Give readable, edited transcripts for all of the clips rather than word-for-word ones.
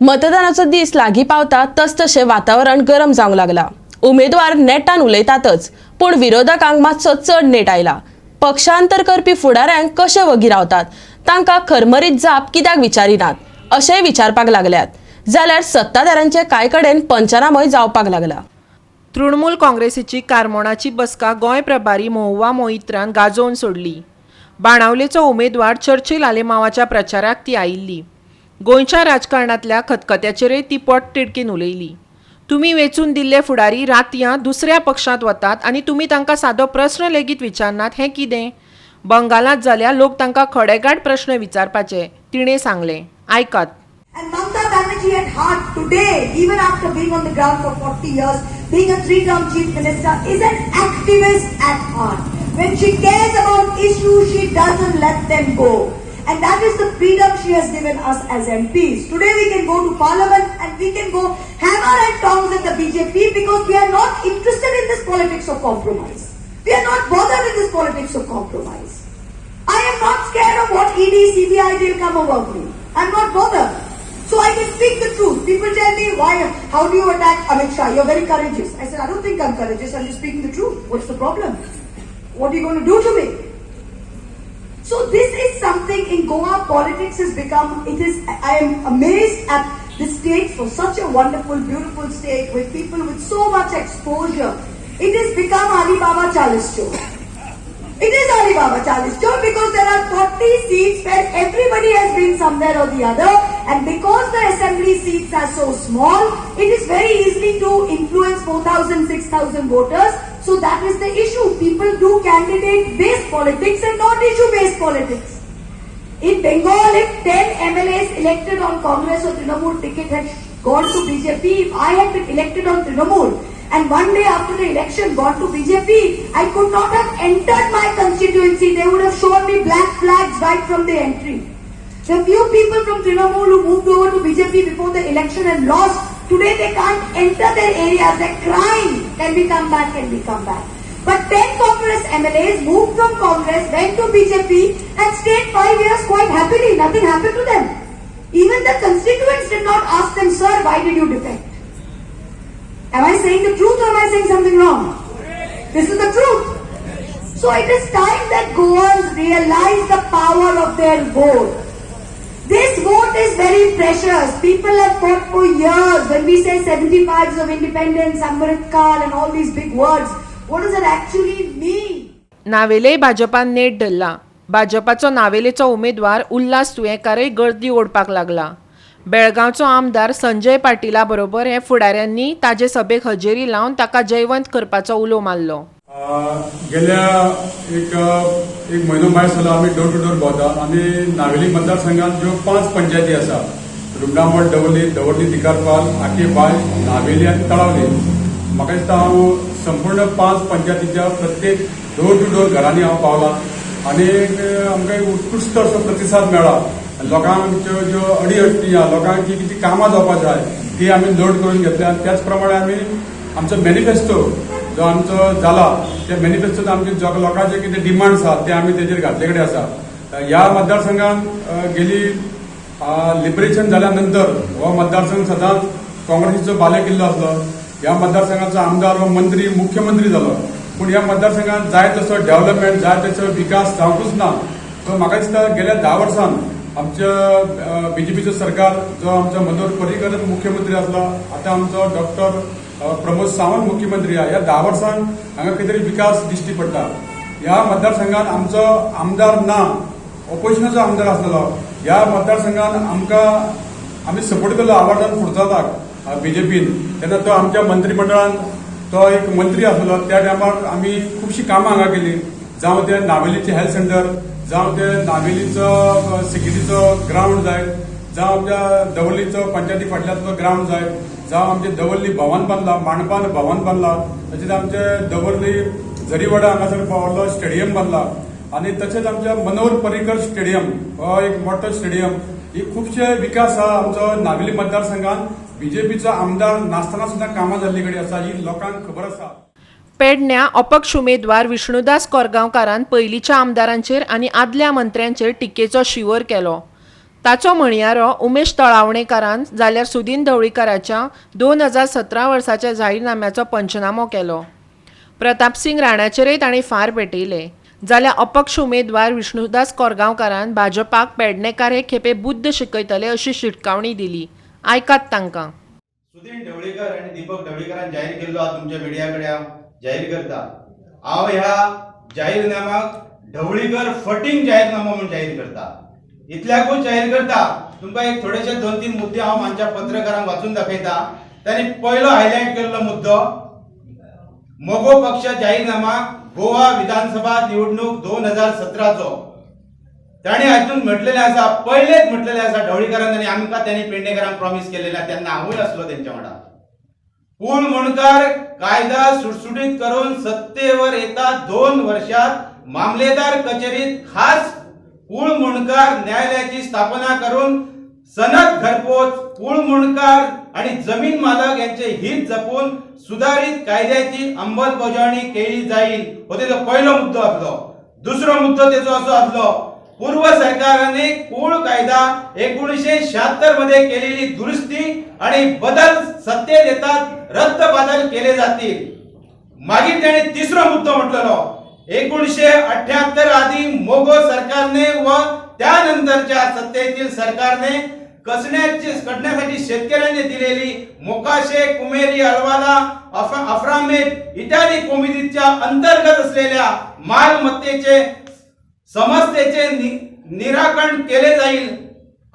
मतदानाचो दीस लागीं पावता तसतशें वातावरण गरम जावंक लागलां. उमेदवार नेटान उलयतातच, पूण विरोधकांक मातसो चड नेट आयला. पक्षांतर करपी फुडाऱ्यांक कशे वगी रावतात, तांकां खरमरीत जाप कित्याक विचारिनात, अशेंय विचारपाक लागल्यात. जाल्यार सत्ताधाऱ्यांचे कांय कडेन पंचनामोय जावपाक लागला. तृणमूल काँग्रेसीची कारमोणाची बसका गोंय प्रभारी महुआ मोइत्रान गाजोवन सोडली. बाणावलेचो उमेदवार चर्चिल आलेमावाच्या प्रचाराक ती आयिल्ली. गोंयच्या राजकारणांतल्या खतखत्याचेरय ती पोटतिडकीन उलयली. तुमी वेंचून दिल्ले फुडारी रातयां दुसऱ्या पक्षांत वतात आनी तुमी तांकां सादो प्रस्न लेगीत विचारनात, हें कितें? बंगालांत जाल्यार लोक तांकां खडेगांठ प्रस्न विचारपाचे, तिणें सांगलें. आयकात. And Mamta Banerjee at heart today, even after being on the ground for 40 years, being a three-term chief minister, is an activist at heart. When she cares about issues, she doesn't let them go. And that is the freedom she has given us as MPs. Today we can go to parliament and we can go hammer and tongs at the BJP because we are not interested in this politics of compromise. We are not bothered in this politics of compromise. I am not scared of what ED, CBI will come about me. I'm not bothered. So I can speak the truth. People tell me, "Why, how do you attack Amit Shah? You're very courageous." I said, "I don't think I'm courageous. I'm just speaking the truth. What's the problem? What are you going to do to me?" So this is something in Goa, politics has become, it is, I am amazed at the state, for such a wonderful, beautiful state with people with so much exposure. It has become Ali Baba Chalis Chor. It is Ali Baba Chalis Chor because there are 40 seats where everybody has been somewhere or the other, and because the assembly seats are so small, it is very easily to influence 4,000, 6,000 voters. So that is the issue. People do candidate based politics and not issue based politics. In Bengal, if 10 MLAs elected on Congress or Trinamool ticket had gone to BJP, if I had been elected on Trinamool and one day after the election gone to BJP, I could not have entered my constituency. They would have shown me black flags right from the entry. The few people from Trinamool who moved over to BJP before the election and lost, today they can't enter their areas. They're crying, "Can we come back? Can we come back?" But 10 Congress MLAs moved from Congress, went to BJP and stayed 5 years quite happily. Nothing happened to them. Even the constituents did not ask them, "Sir, why did you defect?" Am I saying the truth or am I saying something wrong? This is the truth. So it is time that Goans realize the power of their vote. This vote is very precious. People have fought for years. When we say 75 years of independence, Amrit Kal and all these big words, what does it actually mean? नावेलेय भाजपान नेट धरला. भाजपाचो नावेलेचो उमेदवार उल्हास तुयेंकारय गर्दी ओडपाक लागला. बेळगांवचो आमदार संजय पाटिला बरोबर हे फुडाऱ्यांनी ताजे सभेक हजेरी लावन ताका जयवंत करपाचो उलो मारलो. गेल्या एक एक म्हयनो भायर सरलो, आमी डोर टू डोर भोंवता आनी नावेली मतदारसंघात ज्यो पांच पंचायती आसा, रुमडामठ, दवर्ली, दवर्ली दिकारपाल, आके बाय, नावेली आनी तळावली, म्हाका दिसता हांव संपूर्ण पांच पंचायतीच्या प्रत्येक डोर टू डोर घरांनी हांव पावला आनी आमकां एक उत्कृश्ट असो प्रतिसाद मेळ्ळा. लोकांच्यो ज्यो अडी अडचणी आहा, लोकांक जी कितें कामां जावपाक जाय, ती आमी नोट करून घेतल्या. त्याच प्रमाणे आमी आमचो मॅनिफेस्टो जो आमचो जाला, त्या मॅनिफेस्टोत आमचे जो लोकांचे कितें डिमांड्स आहा, ते आमी तेजेर घातले कडेन आसा. ह्या मतदारसंघात गेली लिबरेशन जाल्या नंतर हो मतदारसंघ सदांच काँग्रेसीचो बालेकिल्लो आसलो. ह्या मतदारसंघाचो आमदार हो मंत्री, मुख्यमंत्री जालो, पूण ह्या मतदारसंघात जाय तसो डेव्हलपमेंट, जाय तसो विकास जावंकूच ना. सो म्हाका दिसता गेल्या 10 वर्सान आमच्या बीजेपीचो सरकार, जो आमचो मनोहर पर्रीकर मुख्यमंत्री आसलो, आतां आमचो डॉक्टर प्रमोद सावंत मुख्यमंत्री आहा, ह्या 10 वर्सांक हांगा खंय तरी विकास दिश्टी पडटा. ह्या मतदारसंघात आमचो आमदार ना, ऑपोजिशनाचो आमदार आसलेलो. ह्या मतदारसंघात आमकां आमी सपोर्ट केलो आवाजान फुरसादाक बीजेपीन. तेन्ना तो आमच्या मंत्रीमंडळान तो एक मंत्री आसलो. त्या टायमार आमी खुबशीं कामां हांगा केली, जावं ते नावेलीचे हेल्थ सेंटर, जावं ते नावेलीचो सिकेरीचो ग्रावंड जाय, जावं आमच्या दवर्लीचो पंचायती फाटल्यांतलो ग्रावंड जाय, जावं आमचे दवर्ली भवन बांदला, मांडपान भवन बांदला, तशेंच आमचे दवर्ली झरीवाडा हांगासर व्हडलो स्टेडियम बांदला आनी तशेंच आमच्या मनोहर पर्रीकर स्टेडियम हो एक मोठो स्टेडियम. ही खुबशे विकास आहा आमचो नावेली मतदारसंघात. बीजेपीचो आमदार नासतना सुद्दां कामां जाल्ली कडेन आसा, ही लोकांक खबर आसा. पेडण्या अपक्ष उमेदवार विष्णुदास कोरगांवकारान पयलींच्या आमदारांचेर आनी आदल्या मंत्र्यांचेर टिकेचो शिंवर केलो. ताचो म्हणयारो उमेश तळावणेकारान जाल्यार सुदीन ढवळीकाराच्या 2017 वर्साच्या जाहीरनाम्याचो पंचनामो केलो. प्रतापसिंग राणाचेरय तांणी फार पेटयले. जाल्यार अपक्ष उमेदवार विष्णुदास कोरगांवकारान भाजपाक पेडणेकार हे खेपे बुद्द शिकयतले अशी शिटकावणी दिली. आयकात तांकां. सुदीन ढवळीकर आनी दीपक ढवळीकरान जाहीर केल्लो आहा तुमच्या मिडिया कडेन हांव जाहीर करता. हांव ह्या जाहीरनामाक ढवळीकर फटींग जाहीरनामो म्हूण जाहीर करता. इतल्याकूच जाहीर करता, तुमकां एक थोडेशे 2-3 मुद्दे हांव आमच्या पत्रकारांक वाचून दाखयता. तांणी पयलो हायलायट केल्लो मुद्दो, मगो पक्ष जाहीरनामा गोवा विधानसभा निवडणूक 2017चो. तांणी हातून म्हटलेलें आसा, पयलेच म्हटलेलें आसा ढवळीकरान आनी आमकां त्यांनी पेडणेकरांक प्रॉमीस केलेलें, तेन्ना हांवूय आसलो तेंच्या वांगडा. पूल मुणकार कायदा सुटसुटीत करून सत्तेवर येता 2 वर्षात मामलेदार कचेरीत खास कुळ मुणकार न्यायालयाची स्थापना करून सनद घरपोच कुळ मुणकार आणि जमीन मालक यांचे हित जपून सुधारित कायद्याची अंमलबजावणी केली जाईल. हो तेजो पहिलो मुद्दो आसलो. दुसरो मुद्दो तेजो असो आसलो, पूर्व सरकारने कुळ कायदा 1976 मध्ये केलेली दुरुस्ती आणि बदल सत्तेत येतात रद्द बदल केले जातील. मागीर त्याने तिसरो मुद्दो म्हटलेलो, 1978 आधी मोगो सरकारने व त्यानंतरच्या सत्तेतील सरकारने कसण्याचे कटण्यासाठी शेतकऱ्यांनी दिलेली मोकाशे, कुमेरी, अलवाला, अफ्रामेत इत्यादी कोमितीच्या अंतर्गत असलेल्या मालमत्तेचे समस्येचे निराकरण केले जाईल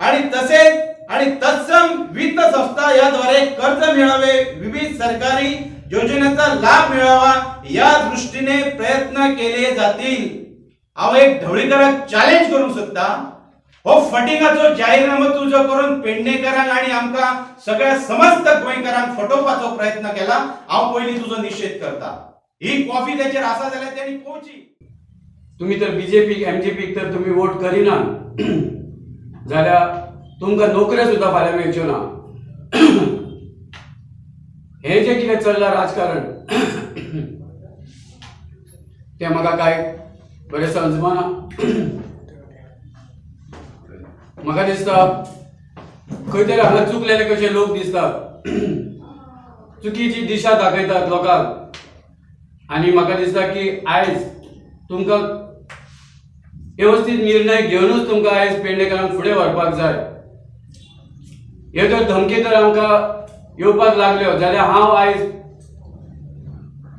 आणि तसेच आणि तत्सम वित्त संस्था याद्वारे कर्ज मिळावे, विविध सरकारी योजनेचा लाभ मिळावा या दृष्टीने प्रयत्न केले जातील. हांव एक ढवळीकराक चॅलेंज करूंक सोदता, हो फटिंगाचो जाहीरनामो तुजो करून पेडणेकरांक आनी आमकां सगळ्या समस्त गोंयकारांक फटोवपाचो प्रयत्न केला. हांव पयलीं तुजो निशेध करता. ही कॉफी तेचेर आसा जाल्यार तेणी पोवची. तुम्ही तर बीजेपीक एमजेपीक तर तुम्ही वोट करिना जाल्यार तुमकां नोकऱ्यो सुद्दां फाल्यां मेळच्यो ना. हें जें कितें चल्लां राजकारण तें म्हाका कांय बरें समजना. म्हाका दिसता खंय तरी हांगा चुकलेले कशे लोक दिसतात, चुकीची दिशा दाखयतात लोकांक. आनी म्हाका दिसता की आयज तुमकां व्यवस्थीत निर्णय घेवनूच तुमकां आयज पेडणेकरांक फुडें व्हरपाक जाय. ह्यो जर धमकी तर आमकां येवपाक लागल्यो जाल्यार हांव आयज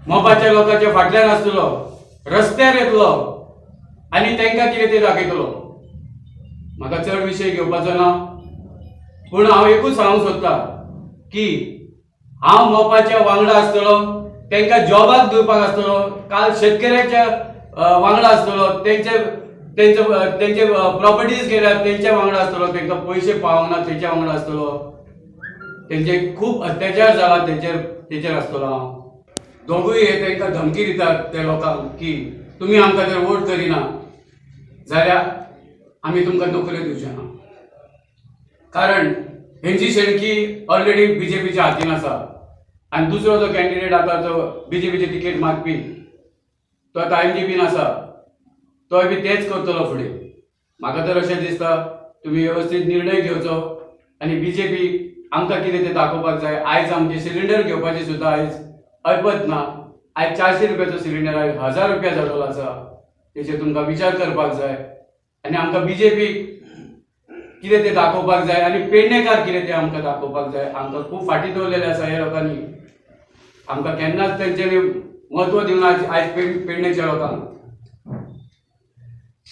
मोपाच्या लोकांच्या फाटल्यान आसतलो, रस्त्यार येतलो आनी तांकां कितें तें दाखयतलो. म्हाका चड विशय घेवपाचो ना, पूण हांव एकूच सांगूंक सोदता की हांव मोपाच्या वांगडा आसतलो, तांकां जॉबाक दिवपाक आसतलो, काल शेतकऱ्याच्या वांगडा आसतलो, तेंचे तेंचे तेंचे प्रॉपर्टीज गेल्यात तेंच्या वांगडा आसतलो, तांकां पयशे पावना तेंच्या वांगडा आसतलो, तेंचे खूब अत्याचार जाला तेचेर आसतलो हांव. दोगूय हे तांकां धमकी दितात त्या लोकांक की तुमी आमकां जर वोट करिना जाल्यार आमी तुमकां नोकऱ्यो दिवचे ना. कारण हेंची शेणकी ऑलरेडी बीजेपीच्या हातीन आसा आनी दुसरो जो कॅन्डिडेट आतां जो बीजेपीची तिकेट मागपी तो आतां एमजेपीन आसा, तोय बी तेंच करतलो फुडें. म्हाका तर अशें दिसता तुमी व्यवस्थीत निर्णय घेवचो आनी बीजेपी आमकां कितें तें दाखोवपाक जाय. आयज आमचे सिलिंडर घेवपाची सुद्दां आयज ऐपत ना. आयज 400 रुपयाचो सिलिंडर आयज 1000 रुपया जाल्लो आसा. तेचेर तुमकां विचार करपाक जाय आनी आमकां बीजेपी कितें तें दाखोवपाक जाय आनी पेडणेकार कितें तें आमकां दाखोवपाक जाय. आमकां खूब फाटीं दवरलेलें आसा ह्या लोकांनी, आमकां केन्नाच तेंच्यांनी म्हत्व दिवना आयज पेडणेच्या लोकांक.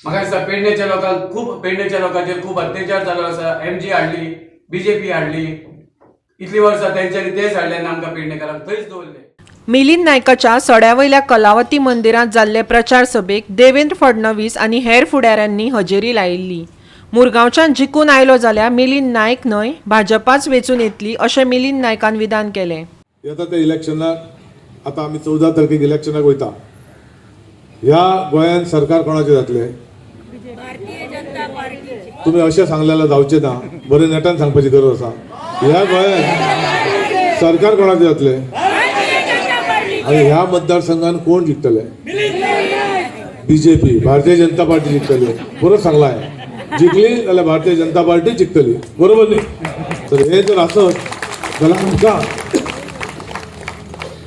म्हाका दिसता पेडणेच्या लोकांक खूब, पेडणेच्या लोकांचेर खूब अत्याचार जाल्लो आसा. एमजी हाडली, बीजेपी हाडली, इतलीं वर्सां तेंच्यांनी तेच हाडले आनी आमकां पेडणेकारांक थंयच दवरले. मिलिंद नायकाच्या सड्यावयल्या कलावती मंदिरांत जाल्ले प्रचार सभेक देवेंद्र फडणवीस आनी हेर फुडाऱ्यांनी हजेरी लायिल्ली. मुरगांवच्यान जिखून आयलो जाल्यार मिलिंद नायक न्हय भाजपाच वेंचून येतली अशें मिलिंद नायकान विधान केलें. येता त्या इलेक्शनाक आतां आमी 14 तारखेक इलेक्शनाक वयता. ह्या गोंयांत सरकार कोणाचें जातलें? तुमी अशें सांगलें जाल्यार जावचें ना, बरें नेटान सांगपाची गरज आसा. ह्या गोंयांत सरकार कोणाचें जातलें आनी ह्या मतदारसंघान कोण जिखतले? BJP, Bharatiya Janata party जिखतली. बरोबर सांगलां हांवें. जिखली जाल्यार भारतीय जनता पार्टी जिखतली, बरोबर न्ही? तर हे जर आसत जाल्यार आमकां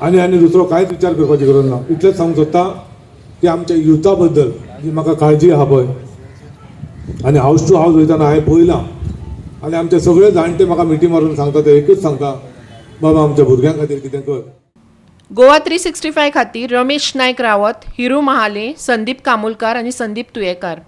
आनी आनी दुसरो कांयच विचार करपाची गरज ना. इतलेंच सांगूंक सोदता की आमच्या युथा बद्दल जी म्हाका काळजी आहा पळय, आनी हावस टू हावस वयतना हांवें पळयलां, आनी आमचे सगळे जाणटे म्हाका मिठी मारून सांगता ते एकूच सांगता, बाबा आमच्या भुरग्यां खातीर कितें कर. गोवा 365 खातीर रमेश नायक रावत, हिरू महाले, संदीप कामुलकार आनी संदीप तुयेकार.